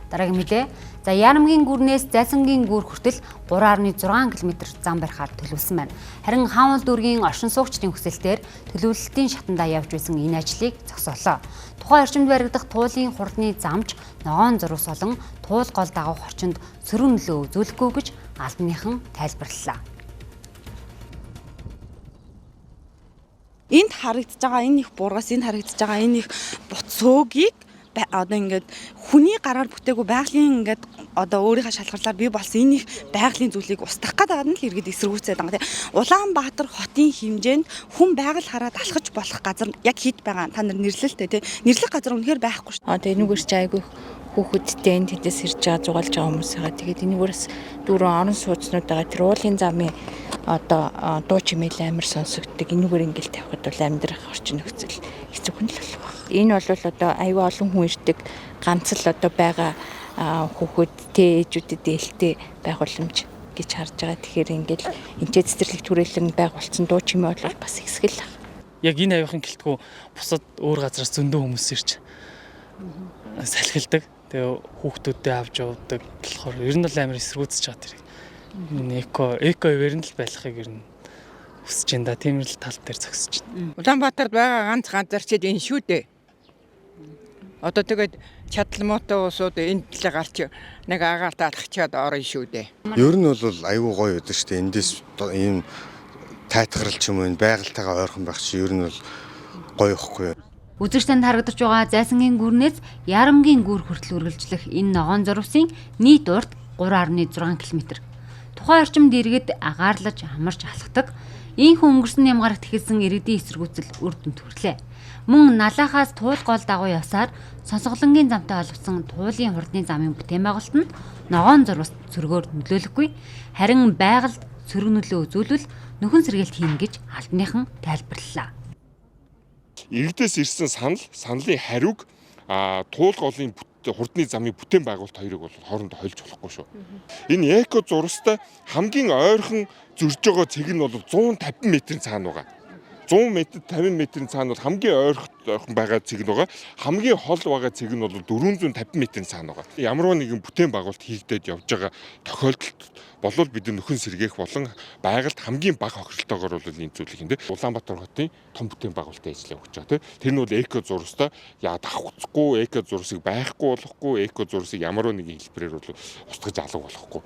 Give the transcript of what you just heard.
Дараагийн мэдээ. За, Ярамгийн гүрнээс Зайсангийн гүр хүртэл 3.6 км зам барихаар төлөвлөсөн байна. Харин Хаануул дүүргийн оршин суугчдын хүсэлтээр төлөвлөлтийн шатандаа явж байсан энэ ажлыг зогсоолоо. Тухайн орчимд баригдах туулын хурдны замч ногоон зурвас болон туул гол дагуух орчинд сөрөг нөлөө үзүүлэхгүй гэж албаныхан тайлбарлалаа. Энд харагдаж байгаа энэ их бургас, энд харагдаж байгаа энэ их бут сөөгийг одоо ингээд хүний гараар бүтээгүй байгалийн ингээд одоо өөрийнхөө шалгарлаар бий болсон энэ их байгалийн зүйлийг устгах гэдэг нь л иргэд эсэргүүцээд байгаа тийм. Улаанбаатар хотын хэмжээнд хүн байгаль хараад алхаж болох газар яг хэд байгаа та нар нэрлэлтэй тийм. Нэрлэх газар үнэхээр байхгүй шүү. Одоо энүүгээр чи айгүй хүүхэдтэй энэ тэндээс ирж байгаа зугаалж байгаа хүмүүс байгаа. Тэгээд энүүгээрс дөрөв орон сууцнууд байгаа. Тэр уулын замын одоо дуу чимээл амар сонсогддог. Энүүгээр ингээл тавихад бол амьдрах орчин нөхцөл хэцүүхэн л болох байх. Энэ бол одоо аюу олон хүн ирдэг ганц л одоо байгаа хүүхэдтэй ээжүүдэд ээлтэй байгууламж гэж харж байгаа. Тэгэхээр ингээл энэ цэцэрлэг түрээлэн байгуулсан дуу чимээ бол бас хэсэг л. Яг энэ авихын гэлтгүү бусад өөр газраас зөндөө хүмүүс ирж салхилдаг. Тэгээ хүүхдүүдээ авч явдаг болохоор ер нь бол амар эсэргүүцэж байгаа тэрийг. Энэ эко ивэр нь л байхыг ер нь хүсэж байна да. Тийм л тал дээр зогсож байна. Улаанбаатарт байгаа ганц газар чид энэ шүү дээ. Одоо тэгээд чадал муутай улсууд энд л гарч нэг агаарт алхачаад орно шүү дээ. Ер нь бол айгүй гоё байдаг шүү дээ. Эндээс ийм тайтгарл ч юм уу энэ байгальтайгаа ойрхон байх чи ер нь бол гоё ихгүй юу. Үзэгч танд харагдаж байгаа Зайсангийн гүрнээс Ярамгийн гүр хүртэл үргэлжлэх энэ ногоон зурвасын нийт урт 3.6 км. Тухайн орчимд иргэд агаарлаж амарч алхдаг. Ийхүү өнгөрсөн нямгарагт эхэлсэн иргэдийн эсэргүүцэл үр дүнд хүрлээ. Мөн Налаахаас туул гол дагуу явсаар Сонсголонгийн замтай холбосон туулын хурдны замын бүтээн байгуулалт нь ногоон зурвас сөргөөр нөлөөлөхгүй, харин байгальд сөрөг нөлөө үзүүлвэл нөхөн сэргийлт хийнэ гэж албаныхан тайлбарлалаа. Иргэдээс ирсэн санал, саналын хариуг туул голын хурдны замын бүтээн байгуулалт хоёрыг бол хоорондоо холж болохгүй шүү. Энэ эко зурвастай хамгийн ойрхон зөрж байгаа цэг нь бол 150 метрийн цаана байгаа. 100 метр 50 метрийн цаана бол хамгийн ойрхон байгаа цэг нь байгаа. Хамгийн хол байгаа цэг нь бол 450 метрийн цаана байгаа. Ямар нэгэн бүтээн байгуулалт хийгдээд явж байгаа тохиолдолд болвол бид нөхөн сэргээх болон байгальд хамгийн бага хохиролтойгоор бол энэ зүйлийг хийнэ. Улаанбаатар хотын том бүтээн байгуулалтын ажлыг өгч байгаа тийм. Тэр нь бол эко зурвастай яа давхцахгүй, эко зурвасыг байхгүй болохгүй, эко зурвасыг ямар нэгэн хэлбэрээр бол устгаж алга болохгүй.